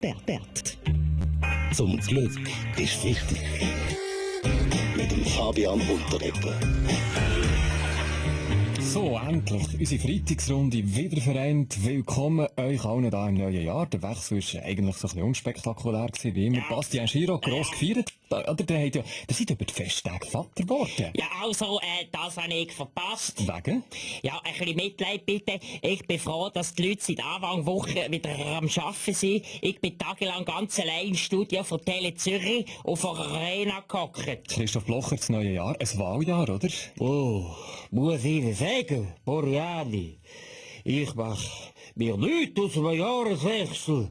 Bert. Zum Glück ist Freitag. Mit dem Fabian Unterreger. So, endlich, unsere Freitagsrunde wieder vereint. Willkommen euch allen da im neuen Jahr. Der Wechsel war eigentlich so ein bisschen unspektakulär gewesen, wie immer. Bastian Schiro, gross gefeiert. Oder der seid über die Festtage Vater geworden. Ja, also, das habe ich verpasst. Wegen? Ja, ein bisschen Mitleid bitte. Ich bin froh, dass die Leute seit Anfang Woche wieder am Arbeiten sind. Ich bin tagelang ganz allein im Studio von Tele Zürich und vor der Arena gehockt. Christoph Blocher, das neue Jahr, ein Wahljahr, oder? Oh, muss ich Ihnen sagen, Boriani, ich mach mir nichts aus einem Jahreswechsel.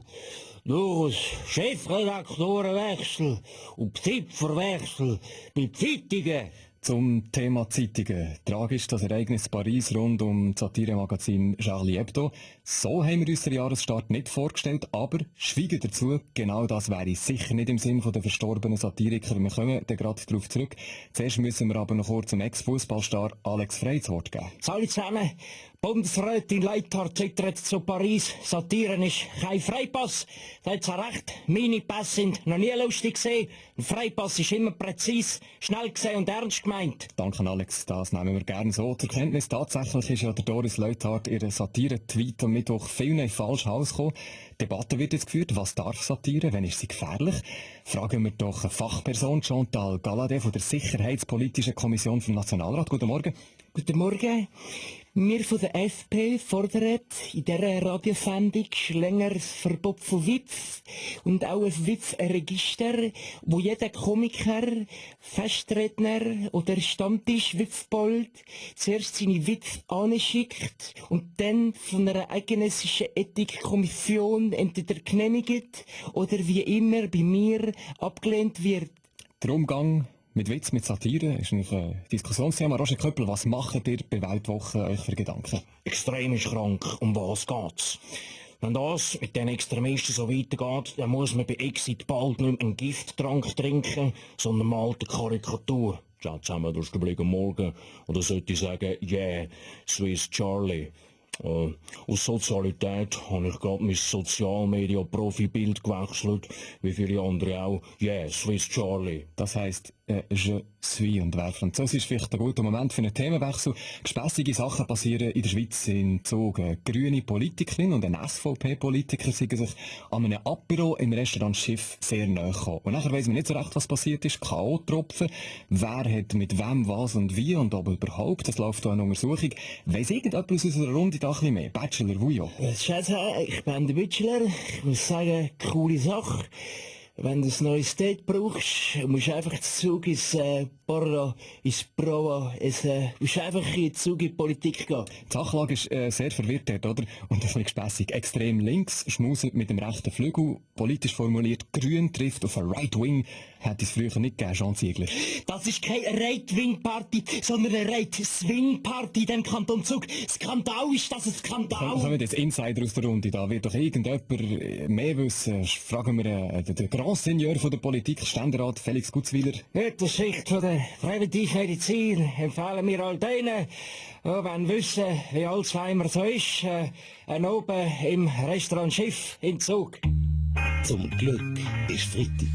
Nur aus Chefredaktorenwechsel und Besitzer bei Zeitungen. Zum Thema Zeitungen. Tragisch das Ereignis Paris rund um das Satiremagazin Charlie Hebdo. So haben wir uns den Jahresstart nicht vorgestellt, aber schweigen dazu, genau das wäre sicher nicht im Sinn der verstorbenen Satiriker. Wir kommen dann gerade darauf zurück. Zuerst müssen wir aber noch kurz dem Ex-Fußballstar Alex Frey das Wort geben. Salut zusammen. Bundesrätin Leithardt twittert zu Paris. Satiren ist kein Freipass. Da hat sie recht. Meine Pässe sind noch nie lustig gesehen. Ein Freipass ist immer präzise, schnell gesehen und ernst gemeint. Danke Alex, das nehmen wir gerne so zur Kenntnis. Tatsächlich ist ja der Doris Leuthardt ihre Satire-Tweet am Mittwoch vielen falsch rausgekommen. Debatte wird jetzt geführt, was darf Satire, wenn ist sie gefährlich? Fragen wir doch eine Fachperson, Chantal Galladay von der Sicherheitspolitischen Kommission vom Nationalrat. Guten Morgen. Guten Morgen. Wir von der SP fordern in dieser Radiosendung längeres Verbot von Witz und auch ein Witzregister, wo jeder Komiker, Festredner oder Stammtisch-Witzbold zuerst seine Witze anschickt und dann von einer eidgenössischen Ethikkommission entweder genehmigt oder wie immer bei mir abgelehnt wird. Der Umgang mit Witz, mit Satire ist ein Diskussionsthema. Roger Köppel, was macht ihr bei Weltwoche euch für Gedanken? Extrem ist krank, um was geht's? Wenn das mit den Extremisten so weitergeht, dann muss man bei Exit bald nicht mehr einen Gifttrank trinken, sondern mal die Karikatur. Ciao zusammen, durch den Blick am Morgen. Oder sollte ich sagen, yeah, Swiss Charlie. Aus Sozialität habe ich gerade mein Sozialmedia-Profibild gewechselt, wie viele andere auch. Yeah, Swiss Charlie. Das heisst, je suis und wer Französisch vielleicht ein guter Moment für einen Themenwechsel. Gespässige Sachen passieren in der Schweiz in Zug. Eine grüne Politikerin und ein SVP-Politiker sind sich an einem Apéro im Restaurant Schiff sehr nahe gekommen. Und nachher weiss man nicht so recht, was passiert ist. K.O.-Tropfen. Wer hat mit wem was und wie und ob überhaupt. Das läuft da eine Untersuchung. Weiss irgendjemand aus unserer Runde da ein bisschen mehr? Bachelor, Vujo. Schätze, ich bin der Bachelor. Ich muss sagen, coole Sache. Wenn du ein neues Date brauchst, musst du einfach Zug ins Porro, ins Prova, musst einfach in den Zug in die Politik gehen. Die Sachlage ist sehr verwirrt dort, oder? Und ein bisschen gespässig. Extrem links, schmuset mit dem rechten Flügel, politisch formuliert, grün trifft auf eine Right-Wing. Hätte es früher nicht gegeben, Jean Ziegler. Das ist keine Right-Wing-Party, sondern eine Right-Swing-Party in dem Kanton Zug. Skandal ist das ein Skandal. Kommen jetzt Insider aus der Runde, da wird doch irgendjemand mehr wissen. Fragen wir den Grand Seigneur von der Politik, Ständerat Felix Gutzwiller. In der Sicht von der Präventivmedizin empfehlen wir all denen, die wollen wissen, wie Alzheimer so ist, ein oben im Restaurant Schiff in Zug. Zum Glück ist Freitag.